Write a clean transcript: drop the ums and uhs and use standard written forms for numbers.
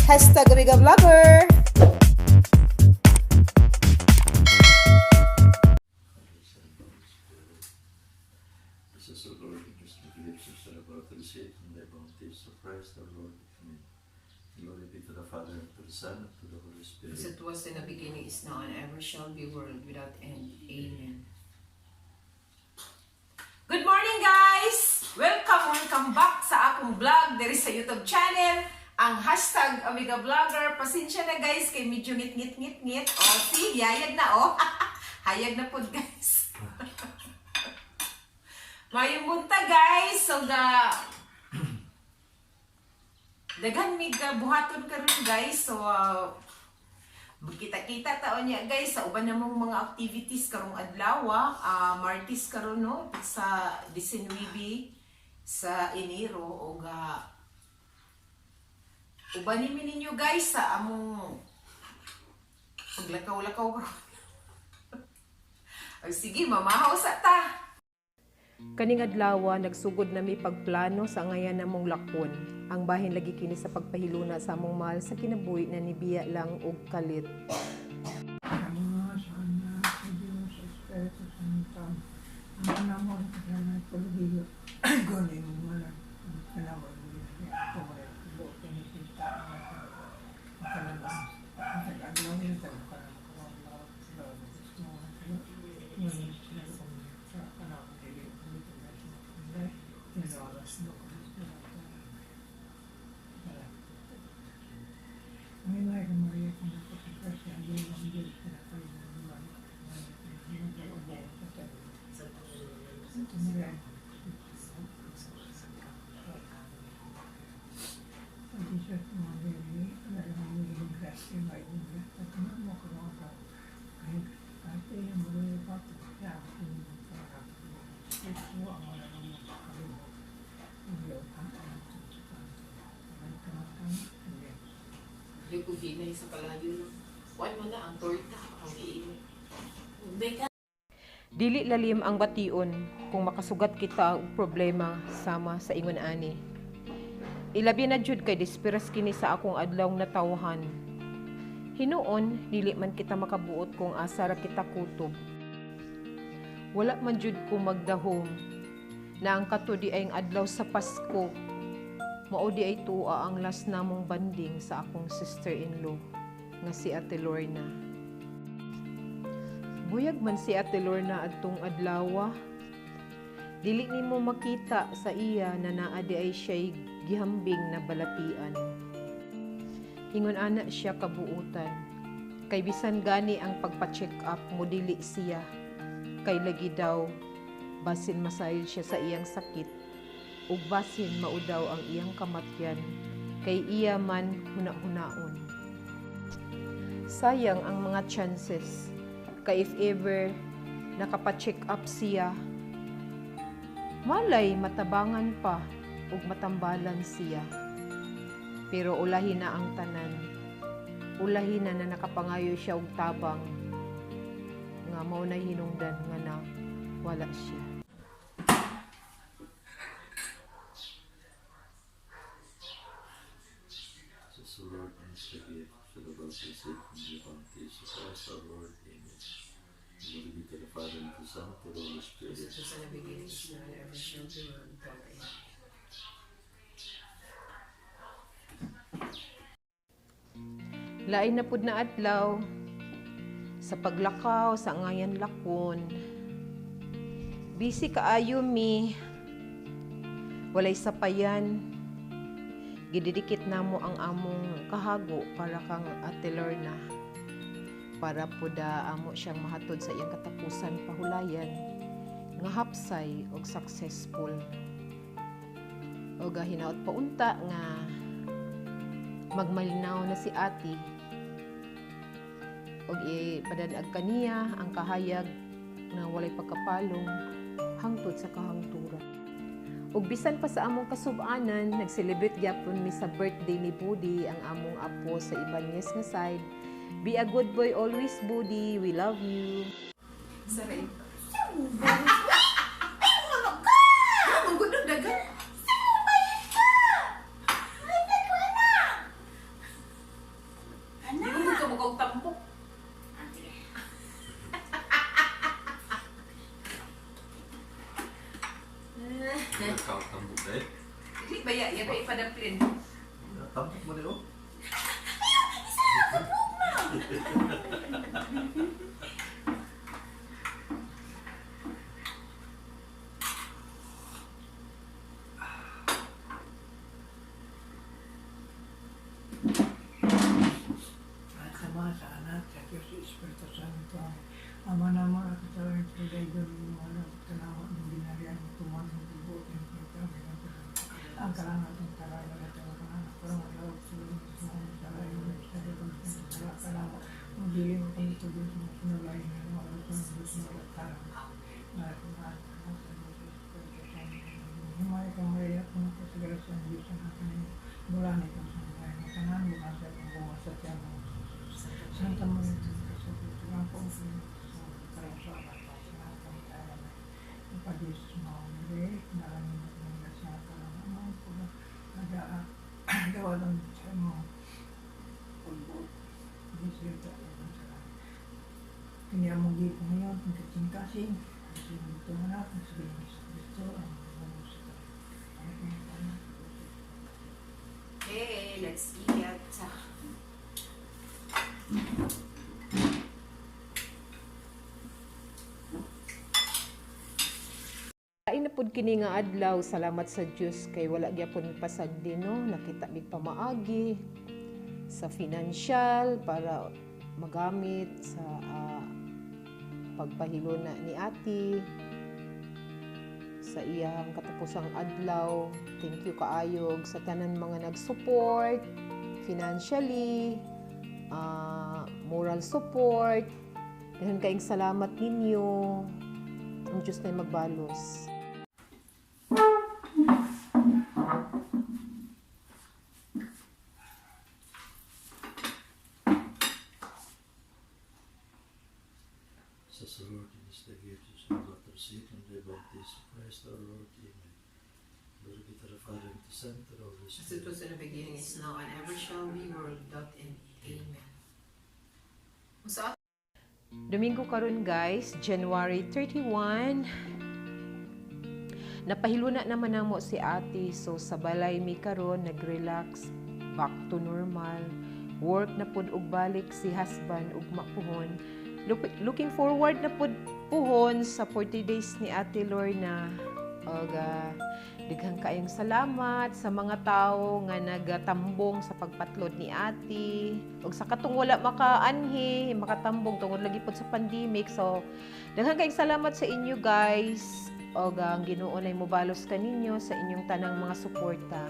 #AmigaVlogger! This is the Lord, and just the gifts of are about to receive from thy bounties of Christ our Lord. Amen. Glory be to the Father, and to the Son, and to the Holy Spirit. As it was in the beginning, is now, and ever shall be, world without end. Amen. Good morning, guys! Welcome, welcome back sa akong vlog diri sa YouTube channel, ang #AmigaVlogger. Pasensya na, guys, kay medyo ngit-ngit-ngit-ngit. O, see, yayag na, oh. Hayag na po, guys. Mayong buntag, guys. So, ga daghan mig buhaton karon, guys. So, magkita-kita taon niya, guys, sa uban namong mga activities karong adlaw, Martes karon, no, sa 19 sa Enero, ug uban ni ninyo, guys, sa among paglakaw-lakaw karon. Ay, sige, mamahaw sa ta. Kaning adlaw nagsugod nami pagplano sa ngayan namong lakon. Ang bahin lagi kini sa pagpahiluna sa among mahal sa kinabuhi na nibiya lang og kalit. Ama, sa Anak, sa Diyos, sa Espiritu Santo. Ang anamon sa nagpalagyo, gano'y mga panawag mo siya. Kumalit, buo pinisinta ang makalabas. Ang tag-aglaw niya, tag-parang Yung kung ginay sa palayo. Kuan mo na ang torta. Ang iinit. Beka. Dili lalim ang bation kung makasugat kita og problema sama sa ingon ani. Ilabi na jud kay disperas kini sa akong adlaw natawhan. Hinuon, dili man kita makabuot kung asa ra kita kutob. Wala man jud ko magdahom na ang kato di ay ang adlaw sa Pasko. Mao di ay tuwa ang last namong banding sa akong sister-in-law nga si Ate Lorna. Buyag man si Ate Lorna adtong adlawa. Dili nimo makita sa iya na naa di ay siya'y gihambing na balatian. Ingon ana siya kabuutan. Kay bisan gani ang pagpa-check up mo dili siya. Kay lagi daw basin masayod siya sa iyang sakit ug basin mao daw ang iyang kamatyan kay iya man huna-hunaon. Sayang ang mga chances kay if ever nakapa-check up siya, malay matabangan pa ug matambalan siya. Pero ulahi na ang tanan. Ulahi na na nakapangayo siya og tabang nga mao na hinungdan nga na wala siya. This is the Lord, and the gift of the about to receive from the bounties of Christ our Lord. Amen. Glory be to the Father, and to the Son, and to the Holy Spirit. As it was in the beginning, is now, and ever shall be, world without end. Lain na pud na adlaw sa paglakaw sa ngayan lakon. Busy kaayo mi. Walay sapayan. Gididikit namo ang among kahago para kang Ate Lorna. Para puda amo siyang mahatod sa iyang katapusan pahulayan nga hapsay og successful. Og hinaot pa unta nga magmalinaw na si ate og ipadanag kaniya ang kahayag na walay pagkapalong hangtod sa kahangtura. Ug bisan pa sa among kasub-anan, nag-celebrate gyapon mi sa birthday ni Budi, ang among apo sa Ibanez nga side. Be a good boy always, Budi. We love you. Saray. Ah, manggudog dagan. Eh? Dili ba ya? Ya ba ipadaplin? Tampok mo ni oh. At sa mga sa anak, sa Diyos, sa Espiritu Santo. Ama namo at sa langit, pagdayon mo anak, tanawa ng binarian mo, tuman ng bubuot ng pagkabi ng ang kalangat ng kalayo at ang kalangat, parang malawag sa loob sa mga kalayo, sa loob sa kalayo, ang dili mo kami sa Diyos mo, sinulay na mo, at sa Diyos mo, at kalangat. Himay ka Maria, puno ka sa grasya ng Diyos ang aking mula nito sa mga tanan, mula sa iyong bunga sa tiyan mo. Santa Maria, sa Diyos, ang Kini among gipangayon ang kasing-kasing, kasi ito anak, ang sabihin ni Kristo, ang mga sa Okay, let's eat. Lain na pud kini nga adlaw, salamat sa Dios kay wala gyapon pasagdi no, nakita mig pamaagi sa financial para magamit sa pagpahiluna ni ate sa iyang katapusang adlaw. Thank you kaayog sa tanan mga nag-support financially, moral support. Daghan kaayong salamat ninyo. Ang Diyos na magbalos. Sa Lord in His gift, and daughter, seed, and the bounties of Christ our Lord. Amen. Glory be to the Father, and to the Son, and to the Holy As it Spirit. was in the beginning, is now, and ever shall be, world without end. Amen. Usa Domingo karon guys, January 31. Napahiluna naman namo si ate. So sa balay mi karon nag-relax, back to normal. Work na pud og balik si husband ugma puhon. Looking forward na pud puhon sa 40 days ni Ate Lorna. Og daghang kaayong salamat sa mga tawo nga nagatambong sa pagpatlod ni ate. Ug sa katong wala makaanhi, makatambong tungod lagi pod sa pandemic. So daghang kaayong salamat sa inyo guys. Og ang Ginoo nay mobalos kaninyo sa inyong tanang mga suporta.